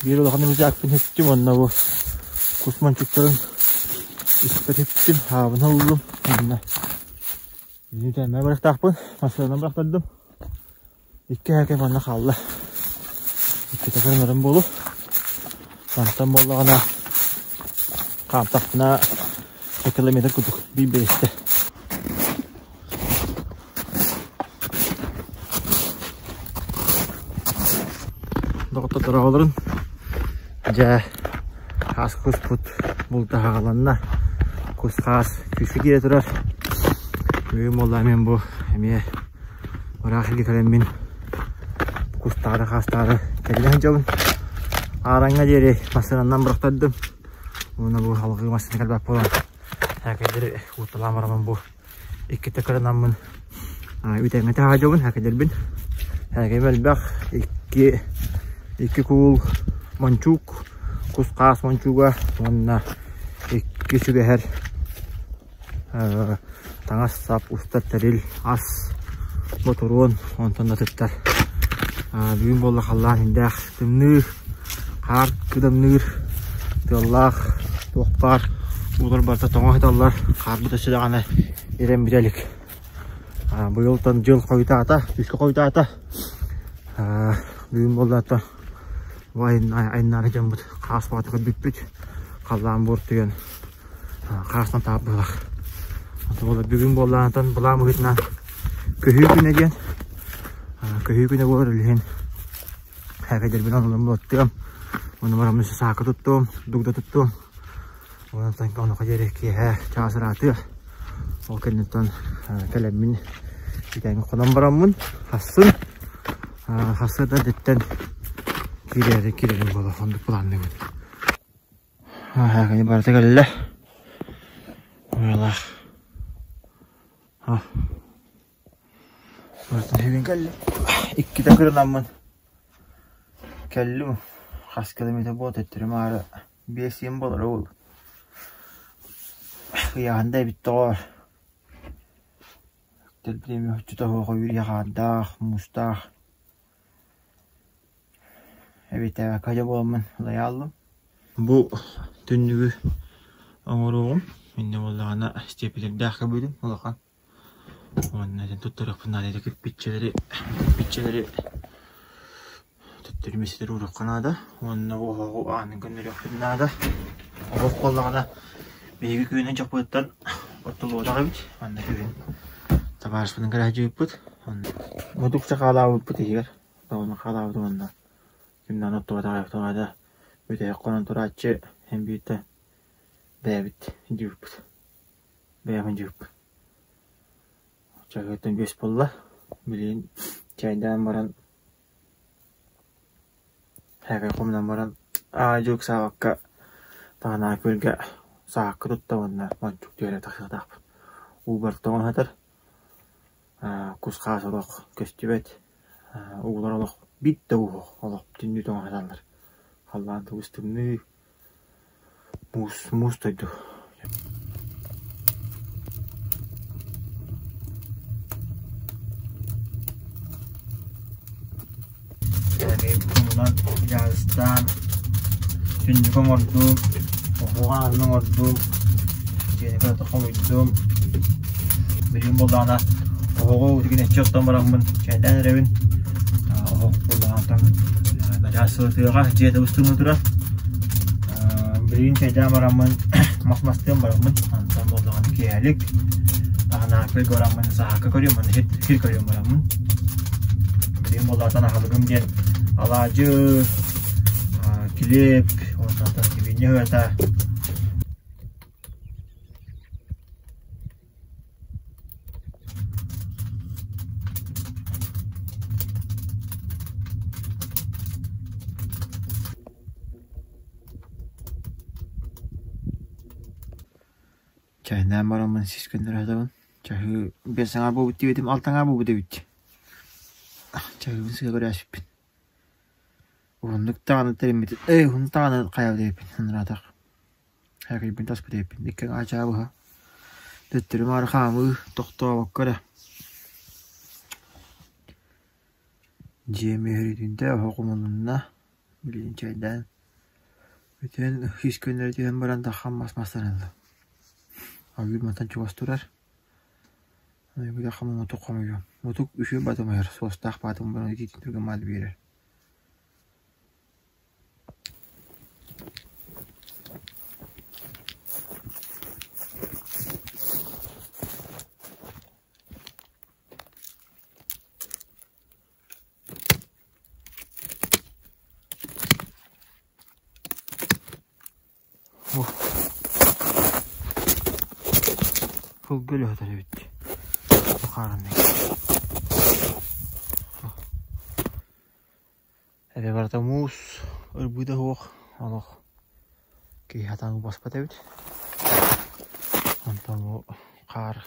Биир улахан рюкзакпын сүктүм уонна бу кус мончуктарын испэ сүктүм, хаабын ыллым. Уонна Бүтэммэ бырахтаахпын, массыынанан бырахтардым. Икки эһэкэ манна хаалла. Иккитэ кырынарым буолуо. Мантан буоллаҕына хаамтахпына километр курдук биир биэстэ. Доҕоттор дороголорун дьэ хаас куспут бултаһаҕаланна. Кус хаас күүскэ киирэ турар. Бүгүн буолла мин бу эмиэ ыраах сиргэ кэлэммин кустаары хаастаары кэллэ сылдьабын. Аараҥҥа диэри массыынанан бырахтардым. Уонна бу салгыы массыына кэлбэт буолан һээкэйдэри уотталаан бараммын бу иккитэ кырынаммын үтэҥҥэ таһаадьабын һээкэйдэрбин. Һээкэйим элбэх икки икки куул мончуук кус-хаас мончууга уонна икки сүгэһэр таҥас-сап, устар тэрил, ас, ботуруон онтон атыттар. Бүгүн буолла халлаан иһиндээх тымныы, хаар кыдамныыр, тыаллаах, туох баар уулар барыта тоҥо сыталлар, хаарбыт өссө даҕаны ирэн бүтэ илик. Быйылтан дьыл хойутаата, күүскэ хойутаата. Бүгүн буолла айаннаары дьоммут хаас баҕата көрбүппүт, халлаан буортуйан хаасынан таап быһылах. Бүгүн буоллаанатан былаан быһыытынан көһүү күнэ диэн көһүү күнэ буолар үлүһүн һээкэйдэрбин онолорун булаттыам уонна бараммын саакы туттуом дугда туттуом онтон онуоха диэри киэһэ чаас ыраатыа ол кэнниттэн кэлэммин бүтэҥҥэ хонон бараммын хассын хассы да эрдэттэн киирээри киирэрим буолар оннук планныыбын Кини барыта кэллэ. Уйалаах. Барытын сүгүн кэллим. Иккитэ кырынаммын кэллим. Хас километр буолла төттөрү маары 5 сиэн буолар ол. Ыйааһын да эбит тоҕоор. Дэлби оччото суох үүйэ хаардаах, муустаах. Эбитэ кадя буоламмын лайааллым. Бу түннүгү оҥоруоҕум. Иннэ буоллаҕына степелэрдээх кэбиһим улахан. Уонна итин туттарыахпын наада этэ кирпииччэлэри кирпииччэлэри төттөрү миэстэлэри ууруохха наада. Уонна бу оһоҕу аанын көннөрүөхпүн наада. Оһох буоллаҕына биһиги күһүнүн дьахпытыттан оттулуотах эбит. Манна күһүн табаарыспытын кэлэ сылдьыбыппыт. Мутукча хаалаабыппыт иһигэр. Тоҕону хаалаабыт уонна кимнээн оттубатах тоҕо бүтэһик хонон турааччы эн биирдэ бэйэбит дьиэбиппит бэйэбин дьиэбиппит чаһыттан биэс буолла билигин чайдаан баран һээкэй хомунан баран аа-дьуо ыксаабакка таһынаа күөлгэ саакка тутта уонна мончук түһэрэ тахсыахтаахпын уу барыта тоҥон сытар Кус-хаас олох көстүбэт, уулар олох биир да уу суох, олох бүтүннүү тоҥо сыталлар. Халлаан тыбыс тымныы, муус муус дойду. Кумунан дьаарыстаан түннүк оҥордум, оһуох аанын оҥордум, дьиэни кытта хомуйдум. Билигин буоллаҕына оһоҕу тигинэччи оттон бараммын чэйдээн эрэбин. Оһох буоллаҕына начаас сылытыаҕа дьиэ табыстыҥҥа турар. Билигин чэйдээн бараммын мас мастыан бараммын онтон буоллаҕына киэһэлик таһынаакка бараммын саһаакка көрүөм уонна сир көрүөм бараммын. Билигин буоллаҕына аһылыгым диэн алаадьы, килиэп уонна сибиинньэ сыата. Чайнаан бараммын сис көннөрө сатабын. Чаһыы биэс аҥаар буолбут диэбитим, алта аҥаар буолбут эбит. Чаһыыбын сыа көрөөсүппүн. Уһуннук даҕаны тэриммит, эй уһун даҕаны хайалыы эбиппин санаатах. Һээкэйбин таспыт эбиппин. Икки аҥаар чаа быһа. Төттөрү маары хаамыы тохтообокко эрэ. Дьиэм үөрүүтүнтэ оһох умулунна. Билигин чэйдээн бүтэн үс күннэри түһэн баран таххан мас мастаныллар. Ойуур мантан чугас турар. Ойуурга мутук хомуйуом. Мутук үчүгэй батымайар, суостаах баатым баран итиитин түргэн маат биэрэр. Сылгы өлөһөтөр эбит хаарынный Эбэ барыта муус ырбыыта суох олох киһи сатаан баспат эбит. Онтон бу хаар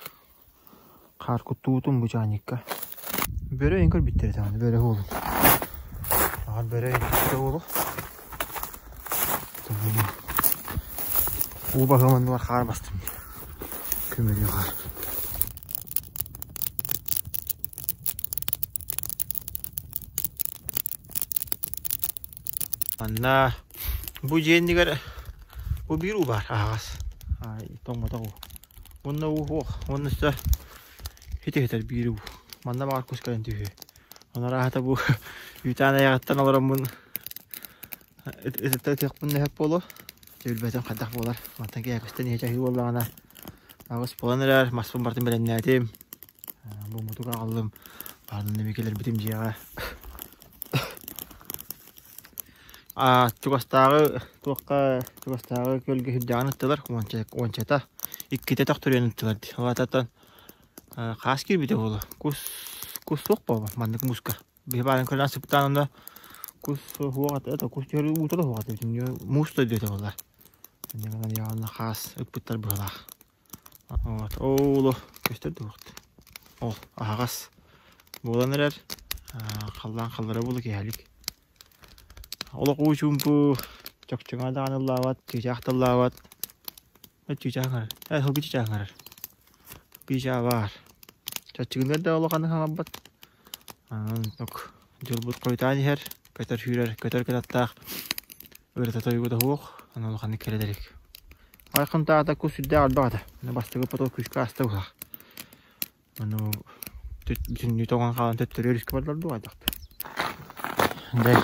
хаар куттуутун бу чаанньыкка. Бөрө эҥин көрбүттэр этэ бөрө уолун. Аҕар бөрө эҥин уолу. Уу баһым анныгар хаар бастым. Көмөлү хаар. Манна бу дьиэ иннигэр бу биир уу баар аһаҕас. Тоҥмотох уу. Уонна уу суох. Уонна өссө хити-хитэр биир уу. Манна баҕар кус кэлэн түһүө. Онор аата бу үүтээн айаҕыттан олороммун ытытта ытыахпын сөп буолуо. Билбэтим хайдах буолар. Мантан киһи көстөн иһэ чаһыы буоллаҕына аҕыс буолан эрэр. Маспын барытын бэлэмнээтим. Бу мутук аҕаллым. Баанын эмиэ кэлэрбитим дьиэҕэ. Чугастааҕы туохха чугастааҕы күөлгэ сүрдээҕин ыттылар уончата иккитэ төхтөрүйэн ыттылар дии. Ол аатыттан хаас киирбитэ буолуо. Кус кус суох буолуо маннык мууска. Биһи баарын көрөн сыптаан онно кус суох этэ, кус түһэр уута да суох этэ. Муус дойду этэ буоллар. Инньэ гынан явно хаас ыппыттар быһыылаах. Вот, ооло көстөр дуохт. Ол аһаҕас буолан эрэр. Халлаан халлара буолу киһэлик. Олох уу чуумпу чөкчөҥө даҕаны ыллаабат, чыычаах да ыллаабат. Чыычаах ыҥырар. Э, сылгы чыычаах ыҥырар. Чыычаах баар. Чаччыгыннар да улаханнык хаҥарбат. Оннук дьылбыт хойутаан иһэр, көтөр сүүрэр, көтөр кынаттаах ырыта тойуга суох, аны улаханнык кэлэ илик. Айхынтаата кус сүрдээх элбэх этэ. Бастакы поток күүскэ ааста быһах. Ону бүтүннүү тоҥон хаалан төттөрү өрүскэ бардылар дуу хайдах Дэй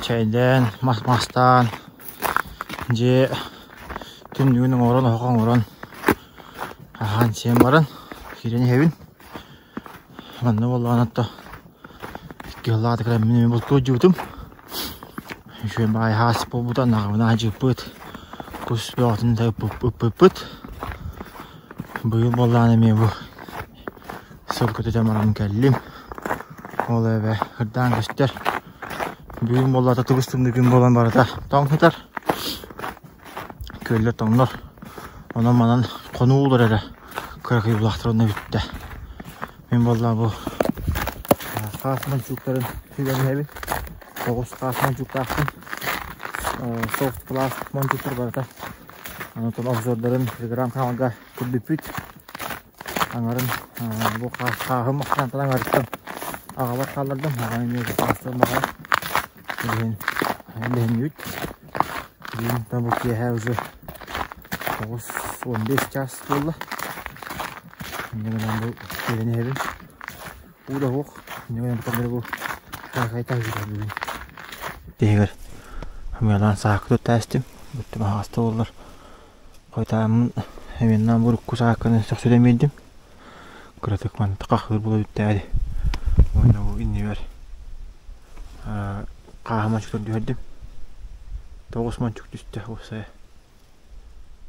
чэйдээн, мас мастаан, дьиэ түннүгүн оҥорон, оһох оҥорон, аһаан сиэн баран киирэн иһэбин. Манна буоллаҕына то икки сыллаах кэлэн мин бултуу дьыбытым. Үчүгэй баҕайы хаас буолбута, наҕабына дьыппыт, кус бөҕөтүн да ыппыппыт. Быйыл буоллаҕына эмиэ бу сыл көтүтэн баран кэллим. Ол эбэ ырдаан көстөр. Бүгүн буоллаата тыбыс тымныы күн буолан барыта тоҥ сытар. Күөллэр тоҥнор. Онон манан хонуулар эрэ кыракый булаахтар онно бүттэ. Мин буоллаа бу хаас мончууктарын сүгэн иһэбин. Тоҕус хаас мончууктаахпын. Софт пласт мончууктар барыта. Онтон обзордарын телеграм-каналга көрбүппүт. Аҥарын бу хааһым ахсаантан аҥарыттан аҕабар хааллардым. Аҕам эмиэ хаастан баҕар. Билиһин билиһиннибит. Бүгүн бу киэһэ уже 9-15 час буолла. Инньэ гынан бу киирэн иһэбин. Уу да суох. Инньэ гынан бу хайта бүгүн. Тиһигэр Мыалаан саакы туттаастым. Бүттүм аһаҕаста буоллар. Хойутааммын эминнээн бурукку саакканы сөхсүтэн биэрдим. Кыратык манна хахыыр буола бүттээри. Уонна бу иннибэр хааһы мончуктар түһэрдим. 9 мончук түстэ уопсайа.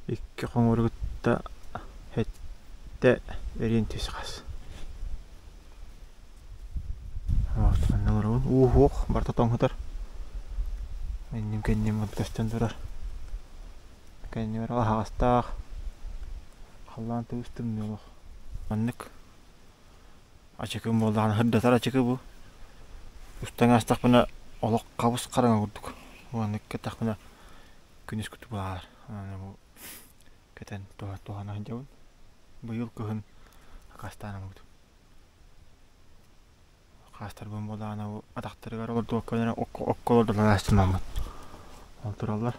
Икки хоҥору кытта сэттэ эриэн түс хас. Манна олоробун. Уу суох, барыта тоҥ сытар. Инним кэнним көстөн турар. Кэннибэр аһаҕастаах. Халлаан тыбыс тымныы олох. Маннык ачыкым буоллаҕына сырдатар ачыкы бу. Устан аастахпына олох хабыс хараҥа курдук. Маннык кэттэхпинэ күнүс курдук буолар. Бу кэтэн туһана сылдьабын. Быйыл кыһын акаастаан ылбытым. Хаастарбын буоллаҕына бу атахтарыгар олордубакка эрэ окко олордоллор астымаммын. Ол тураллар.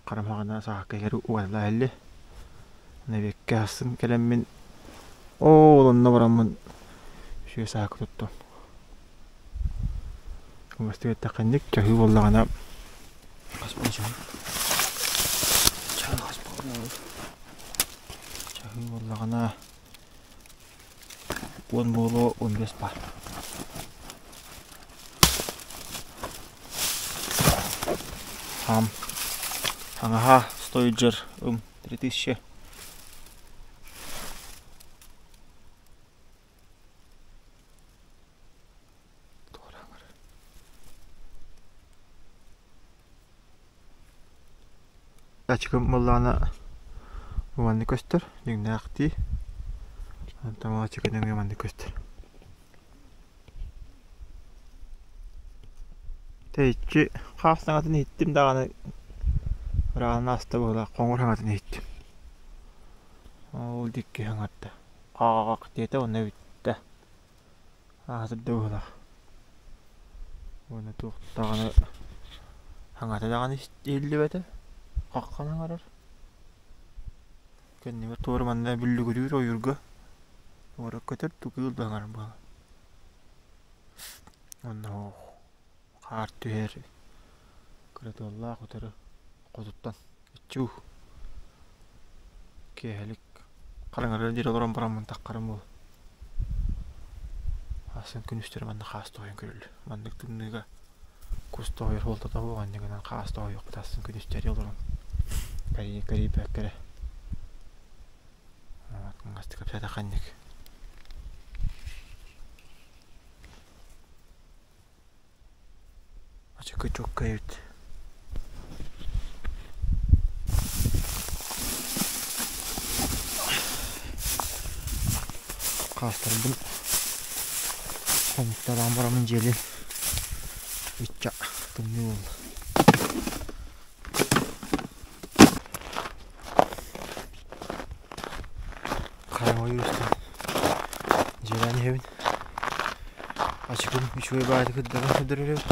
Харамаҕына саакка иһэр уотала иһэлли. Нэбиэккэ астын кэлэммин оол онно бараммын үчүгэй саакка туттум. Кылгастык эттэххинник чаһыы буоллаҕына хас буола чаһыы? Чаһыы хас буола? Чаһыы буоллаҕына 10 буолуо 15 баар. Хам хаҥаһа стоиджер ым 3000. Ачыкым буоллаҕына маннык көстөр, дьиҥнээхтии. Онтон ол ачыкы нөҥүө маннык көстөр. Тэйиччи хаас саҥатын иһиттим даҕаны ырааһын ааста быһыылаах хоҥор саҥатын иһиттим. Ол диэки саҥарда. Хаах диэтэ уонна бүттэ. Аатырда быһыылаах. Уонна туох даҕаны саҥата даҕаны иһиллибэтэ. Хаххан аҥарар. Кэннибэр туора манна бүллүгүрүүр ойуурга туора көтөр кыыл да аҥарар буолар. Уонна хаар түһэр кыра тыаллаах утары хотуттан иччүү киэһэлик хараҥарыар диэри олорон бараммын таххарым буол Аасын күнүстэри манна хаас тоһуйан көрүллэр. Маннык тымныыга кус тоһуйар суолтата суох инньэ гынан хаас тоһуйуохпут аасын күнүстэри олорон кэрийбэккэ эрэ кылгастык кэпсээтэххэ инник. Ачыкы чуоккай эбит. Хаастарбын хомукталаан бараммын дьиэлин иччэ тымныы буолла. Хараҥа ойуустан дьиэлээн иһэбин. Ачыкым үчүгэй баайдык кырдарын көрдөрөр эбит.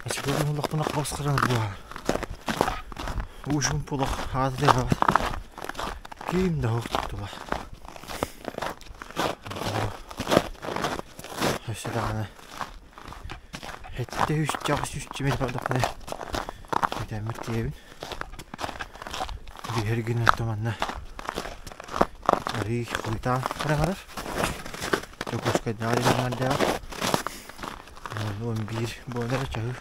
Ачыкыбын буллахпына хос хараҥа буолар. Уушум пулах аата да Ким да суох тула. Өссө даҕаны Сэттэ үсчэ аҕыс үсчэ мин бардахпына бүтэммит тиийэбин. Биһэр гына манна арыы хойутаан хараҥарар. Дьокуускайдааҕы диэн 11 буолан эрэ чаһыы.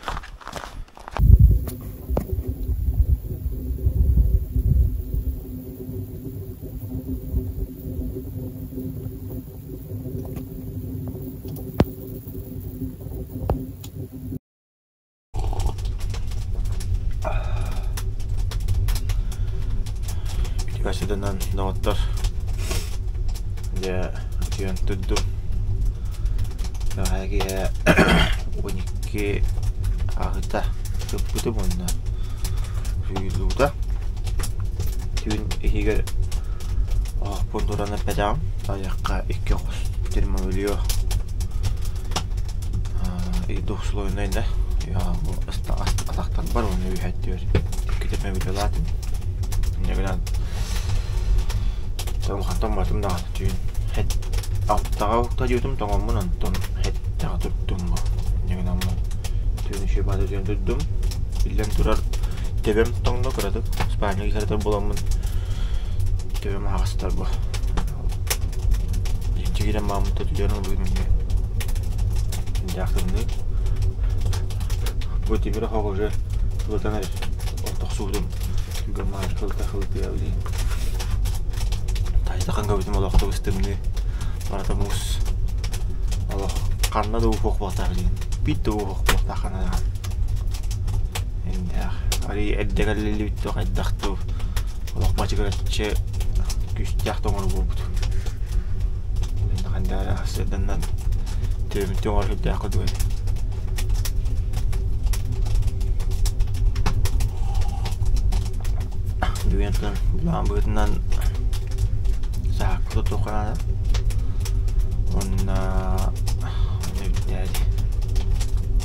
Үтүөсүдэнэн доҕоттор дьэ үтүөн турдум бэҕэһээ киэһэ 12 ааһыта ыппытым уонна сууйуллубута түүн иһигэр оһохпун туран эппэтэҕим тайахха икки хос термобелье двухслойнай да атахтарбар уонна үөһэттибэр икки термобельелаатым инньэ гынан тоҥматым даҕаны түүн алтаҕа уһуктадьыытым тоҥоммун онтон эттэҕэ турдум бу инньэ гынан түүн үчүгэй баҕайытык утуйан турдум биллэн турар төбөм тоҥно кыратык спальник кыратык буоламмын төбөм аһаҕастар бу Иччигирэн мааммыта түлүөн ылбытым инньэ дьаах тымныы бу тимир оһох уже сылытан эрэр тохсубутум гыммаар хылыта хылытыа билигин тайдахан көбүтүм олох тыбыс тымныы барыта муус олох ханна да ууһуох буолтаах билигин биир да ууһуох буолтаах ханна иннээх арый эрдэ кэллилибит туох хайдах дуу олох бачыгыраччы күүстээх тоҥору буолбут хандаара сырданнан төбөмүттэн оҥоро сылдьаах курдук этэ Бүгүн былаан быһыытынан саакка тутуохха наада. Уонна бүттээт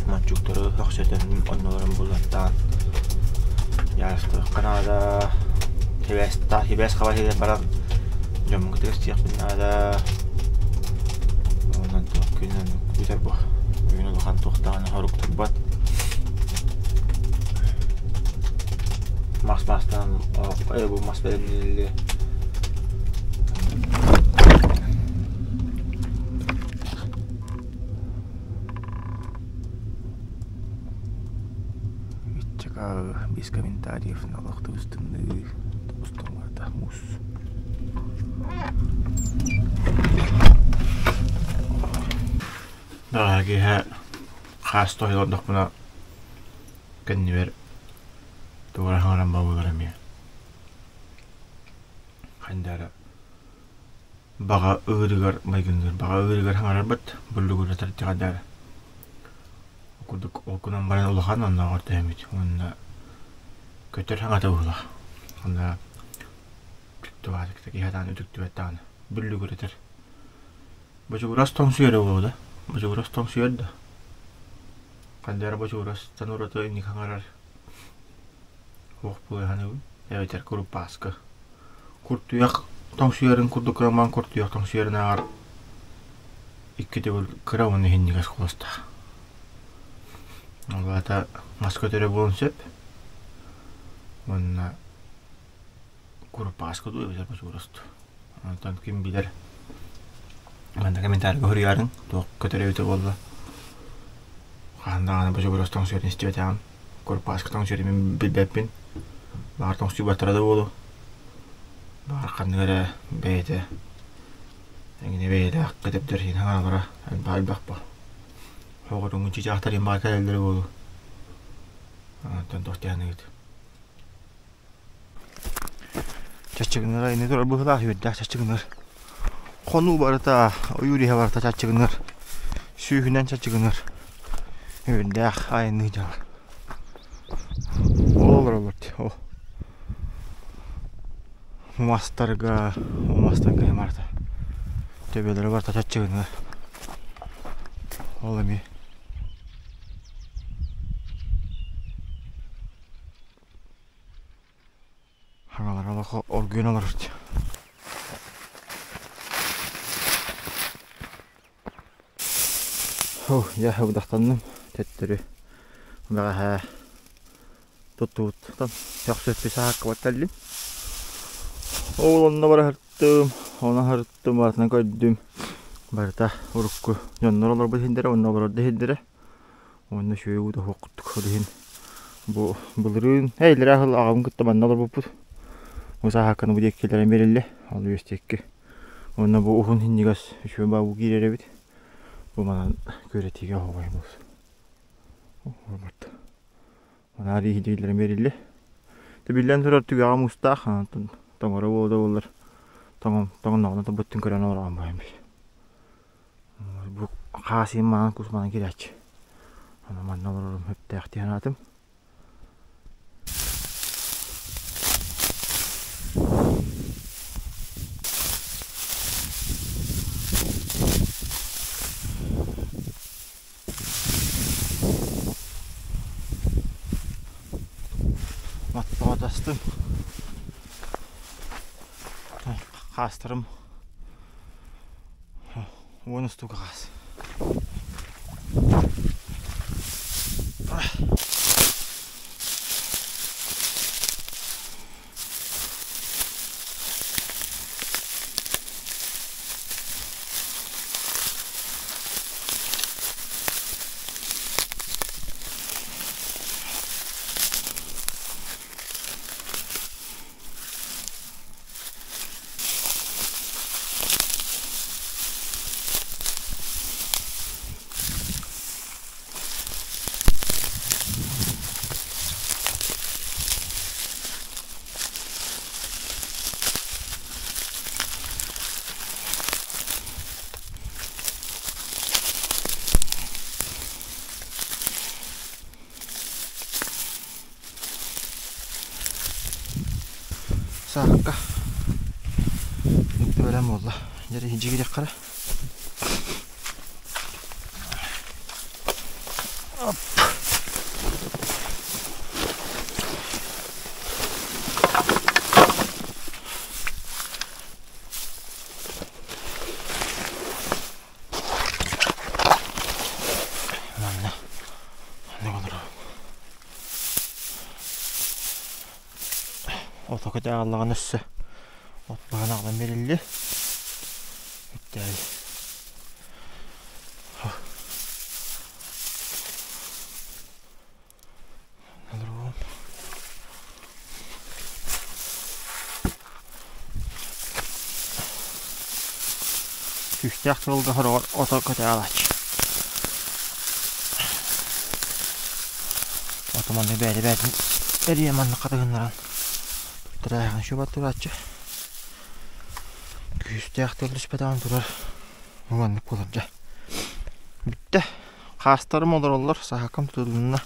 мончуктары өксөтөн оннуларын булаттаан дьаарыстыахха наада. Сибээс хаба сиригэр баран дьоммун кытта кэпсиэхпин наада. Онон туох күнүн бүтэр бу. Бүгүн улахан туох даҕаны хорук турбат. Мас мастан бу мас бэлэмнэниллиэ. Иччака без комментариев налог тыбыстымныы тубустуммата муус. Даҕа киэһэ хаас тоһуйалордохпуна кэннибэр тугу эрэ хаҥаран бабылар эмиэ. Ханна Баҕа ыырыгар майгынныыр, баҕа ыырыгар хаҥарарбыт, буллугуратар тиҕэдэр курдук ол гынан баран улахан оннооҕор түһэммит уонна көтөр хаҥата быһыылаах. Онно киһи сатаан үтүктүбэт даҕаны бүллүгүрэтэр. Бочугурас тоҥсуйар буолуо да, бочугурас тоҥсуйар да. Ханна эрэ бочугурастан ураты инник хаҥарар туох буолуой саныыбын эбэтэр куруппааскы. Куртуйах тоҥсуйарын курдук кырамаан куртуйах тоҥсуйарынааҕар икки төгүл кыра уонна иһинньигэс куоластаах. Ол аата мас көтөрө буолуон сөп уонна курупааска дуу эбэтэр бочугурас дуу. Онтон ким билэр манна комментарийга суруйаарыҥ туох көтөрө эбитэ буолла. Хаһан даҕаны бочугурас тоҥсуйарын истибэтэҕим. Курупааска тоҥсуйарын мин билбэппин. Баҕар тоҥсуйбаттара да буолуо. Баҕар ханнык эрэ бэйэтэ эҥинэ бэйэлээх көтөрдөр иһин хаҥалара элбэх элбэх буо. Оҕотуҥҥун чыычаахтар иһин баҕар кэлэллэрэ буолуо. Онтон туох диэханыгыт. Чаччыгыныра ини турар быһыылаах үөрдээх чаччыгыныр. Хонуу барыта, ойуур иһэ барыта чаччыгыныр. Сүүһүнэн чаччыгыныр. Үөрдээх айанныы дьон. Ол олороллор дии, ол. Мастарга, мастарга барыта. Төбөлөрө барыта чаччыгыныр. Ол эмиэ. Хаҥалар олох оргуйан олорор Дьэ ыбдахтанным төттөрү бэҕэһээ туттубуттан төхсүппү сааккабар кэллим. Ол онно бара сырыттым, ону сырыттым, барытын көрдүм. Барыта урукку дьоннор олорбут иһиндэрэ уонна олорор да иһиндэрэ. Уонна үчүгэй уута суох курдук. Ол иһин бу былырыын эйлэрэ сыл аҕабын кытта манна олорбуппут. Бу сааһакканы бу диэки киллэрэн биэрэллэр. Ол үөс диэки. Уонна бу уһун синньигэс үчүгэй баа уу киирэр эбит. Бу манан күөрэтиигэ оһуобай буолсу. Манаар иһи киллэрэн биэриллэр. Биллэн турар түгэҕэ муустаах, тоҥоро буола буоллар тоҥонноҕуна тобуттун көрөн олороҕун баайым. Бу хаас иһин маҥан кус манан киирээччи. Аны манна олорорум сөптөөх дии санаатым. Маттаҕатастым. Хаастарым Уон устуука хаас. Саакка бүттэ бэлэм буолла. Дьэ иһдьигириэххэ эрэ. Оп. Манна маннык олорор. Ото көтөҕөллөҕүнэ өссө от баһан аҕалан бэриллиэ. Бүттээй. Олоруом. Күүстээх тыалга сороҕор ото көтөҕөлөөччү. Ото маннык бэйэтэ-бэйэтин эрийэ маннык хатыһыннаран туттарааһын шуба турааччы. Күүстээх тыал түспэтэҕин турар маннык буолар дьэ. Бүттэ. Хаастарым олороллор, саһаакам тутулунна.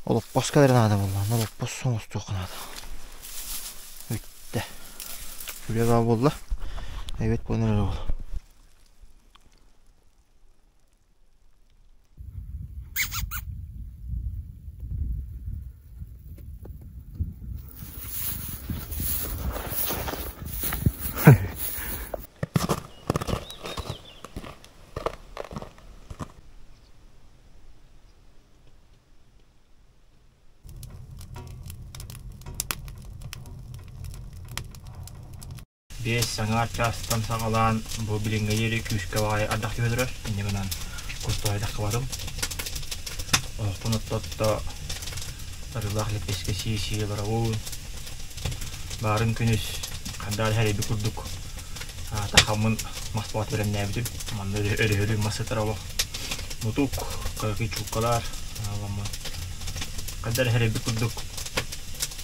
Олоппос кэлэрэ наада буолла. Олоппос оҥостуохха наада. Бүттэ. Үлэ баа буолла. Эбиэт буолан эрэр буолла. Биэс саҥа чаастан саҕалаан бу билиҥҥэ диэри күүскэ баҕайы ардах түһэ турар. Инньэ гынан кустуһайдах хабатым. Оһохпун отто-отто арыылаах лэппиэскэ сии-сии олоробун. Баарын күнүс хандаал эрэйбит курдук тахаммын мас боот бэлэмнээбитим. Манна өрүһүлүү мас сытар олох. Мутук, кыракый чууккалар, хандаал эрэйбит курдук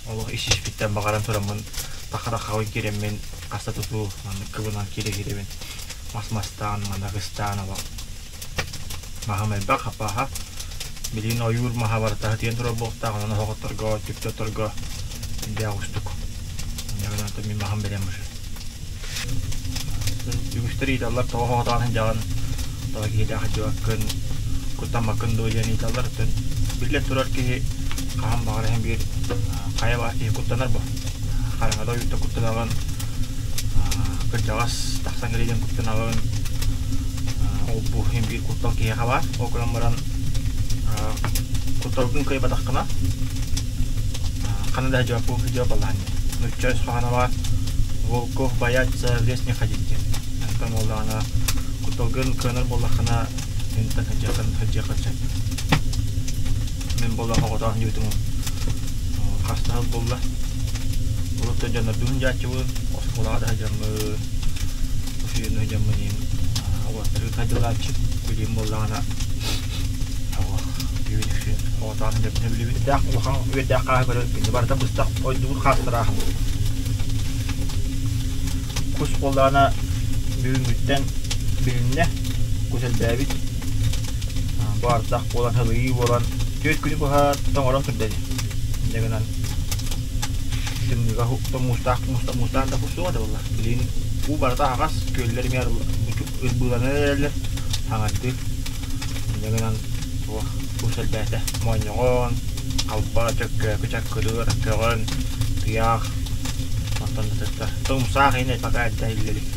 Олох ис-испиттэн баҕаран тураммын тахха-таххабын киирэммин хаста тутуу маннык кыбынан киирэ-киирэбин мас мастаан, манна кыстаан олох маһым элбэх хапааһа. Билигин ойуур маһа барыта сытыйан турар буолуохтаах, онон оһоҕотторго, түптэ отторго элбэх уустук. Инньэ гынан мин маһым бэлэм уже. Үгүстэр ыйыталлар тоҕо оһоҕотоон сылдьаҕын, тоҕо киһиэхэ сылдьыбаккын, куттаммаккын дуо диэн ыйыталлар. Оттон биллэн турар киһи хаһан баҕар иһин биир хайа баар киһи куттанар бу. Хараҥада ойуута куттанаҕын, кырдьаҕас тахсан кэлиитин куттанаҕын. Ол бу иһин биир куттал киһиэхэ баар. Ол гынан баран кутталгын кыайбатаххына ханна да сылдьыбаппын сылдьыбат буоллаҕын дии. Нучча өс хаһана баар Волков боятся в лес не ходить диэн. Онтон буоллаҕына кутталгын кыанар буоллаххына мин сылдьыаххын сылдьыаххын сөп. Мин буоллах оҕотоох дьиэтим хас да сыл буолла. Урут да дьоннордуун дьааччыбын, оскуолаҕа да сылдьаммын, усуйуну сылдьаммын иһин уолаттары сылдьылааччы. Билигин буоллаҕына оҕотоох сылдьабын билибин. Дээх улахан үөрдээх хааһы көрөр кини барыта быстах ойдубут хаастараах. Кус буоллаҕына бүгүҥҥүттэн билиннэ, кус элбээбит. Бу ардах буолан, сылыйыы буолан, түөрт күнү быһа тоҥорон турда ини. Инньэ гынан тымныыга муустаах муустаах да кус суох этэ буолла. Билигин уу барыта аһаҕас, күөллэр эмиэ ырбыыланан эрэллэр, хаҥардыы. Инньэ гынан туох кус элбээтэ. Моонньоҕон, халба, чөккөөкү, чаккырыыр, көҕөн, тыйаах, онтон да сыттар. Тумсаах иһин пока эрдэ иһиллэ илик.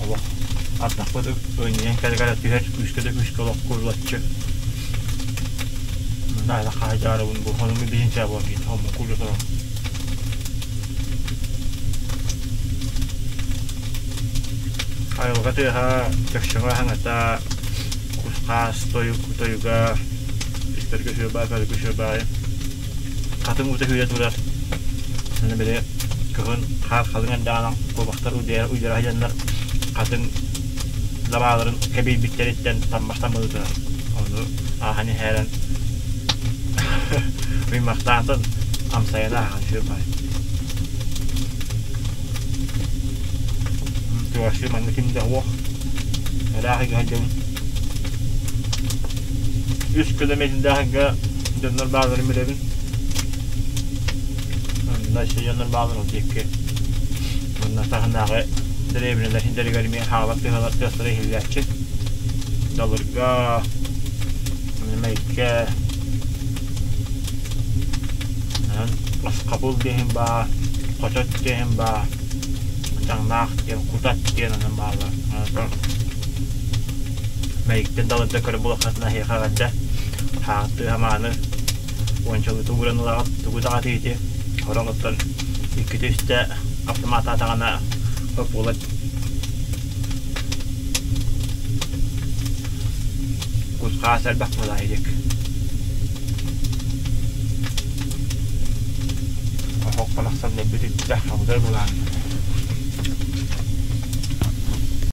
Олох ардахпыт ыынньыйан кэлэ-кэлэ түһэр күүскэ да күүскэ олох курулаччы. Мында хаһайдаарыбын бу хонуму биһинчээ буолан киин хоммун курдук Айылҕа тыаһа, чөкчөҥө хаҥата, кус-хаас тойук тойуга, истэргэ үчүгэй көрөргө үчүгэй Хатыҥ уута сүүрэ турар. Аны били кыһын хаар халыҥ эрдэҕинэ куобахтар уйдара сылдьаннар хатыҥ лабааларын кэбийбиттэриттэн таммах таммалыы Ону ааһан иһээрэн уймахтаатан амсайан ааһан үчүгэй баҕайы. Чугастыы манна ким да суох. Ыраах ыга сылдьабын. Үс километрдаах дьоннор баалларын билэбин. Онно өссө дьоннор бааллар ол диэки. Уонна таһынааҕы дэриэбинэлэр сирдэригэр эмиэ хаалар тыаһалар тыастара иһиллээччи. Далырга, Мэйиккэ, Ласкабыл диэһин баар, Хочот диэһин баар, Чаҥнаах диэн, Кутат диэн онон бааллар. Мэйиктэн далырда көрө булаххытына эһиэхэ эҕэрдэ. Хааттыы хамааны уончалыы тугуран ылаҕыт, тугу даҕаты ити хороҕуттан иккитэ-үстэ автоматтаатаҕына буолар. Кус-хаас элбэх буолаа илик. Оһох барахсан өлбүт үттэ, абытай булаан.